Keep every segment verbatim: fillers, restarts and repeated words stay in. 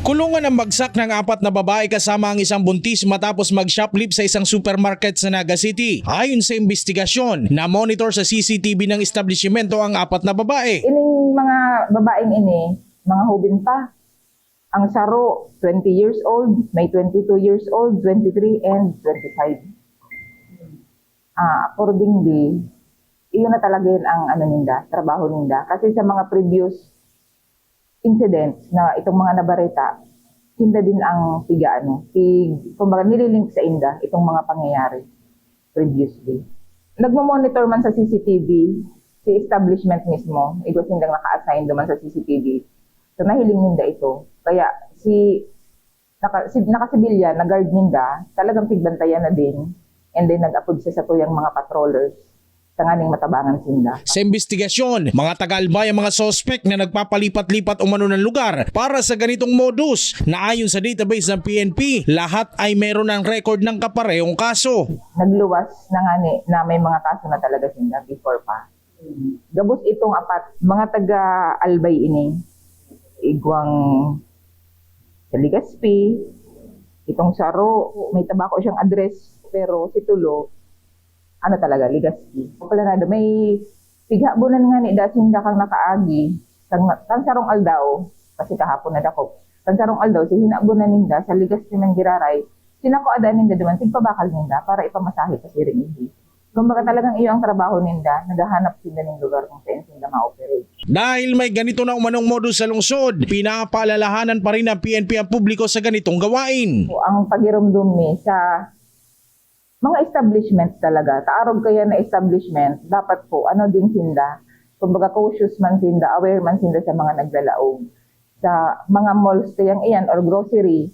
Kulungan ang bagsak ng apat na babae kasama ang isang buntis matapos mag-shoplift sa isang supermarket sa Naga City. Ayon sa imbestigasyon, na-monitor sa C C T V ng establishmento ang apat na babae. Ining mga babaeng ini, mga hubin pa. Ang saro, twenty years old, may twenty-two years old, twenty-three, and twenty-five. Ah, accordingly, iyon na talaga yun ang ano ninda, trabaho ninda. Kasi sa mga previous incidents na itong mga nabareta, hinda din ang piga ano, pig, kumbaga nililink sa inda itong mga pangyayari previously. Nagmo-monitor man sa C C T V, si establishment mismo, igwa sindang naka-assign duman sa C C T V. So nahiling ninda ito. Kaya si naka, si, nakasibilyan na guard ninda, talagang pigbantayan na din. And then nag-apod siya sa tuyang mga patrollers tanganing matabangan sinda. Sa imbestigasyon, mga taga-Albay ang mga suspek na nagpapalipat-lipat umano ng lugar para sa ganitong modus na ayon sa database ng P N P, lahat ay meron ng record ng kaparehong kaso. Nagluwas na nga ni na may mga kaso na talaga sinda before pa. Gabos itong apat, mga taga-Albay ini. Igwang sa Legazpi, itong saro, may tabako siyang address, pero si Tulo, ano talaga, Legazpi. Planado, may pighabonan nga ni da sinda kang nakaagi, kang, kang sarong aldaw, kasi kahapon na dakop. Kang sarong aldaw, si hinabonan ninda sa Legazpi man giraray, sinako ada ninda duman, tigpabakal ninda para ipamasahe pa siring hindi. Kumbaga talagang iyo ang trabaho ninda, naghahanap sinda ning lugar kung saan sinda ma-operate. Dahil may ganito na umanong modus sa lungsod, pinapaalalahanan pa rin ng P N P ang publiko sa ganitong gawain. Ang pagirumdom mi sa mga establishments talaga, taarog kaya na establishment, dapat po ano din sinda, kumbaga cautious man sinda, aware man sinda sa mga naglalaog. Sa mga malls kayang iyan or grocery,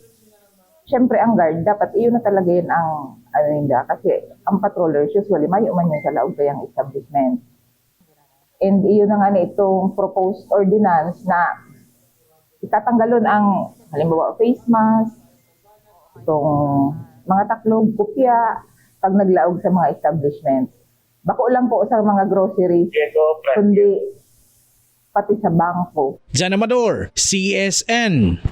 syempre ang guard, dapat iyon na talaga yun ang ano ninda. Kasi ang patrollers usually, mayo man yun sa laog kayang establishment. And iyon na nga na itong proposed ordinance na itatanggalon ang, halimbawa, face mask, itong mga taklog, kopya, pag naglaog sa mga establishment. Bako lang po sa mga grocery, kundi pati sa bangko. Jan Amador, C S N.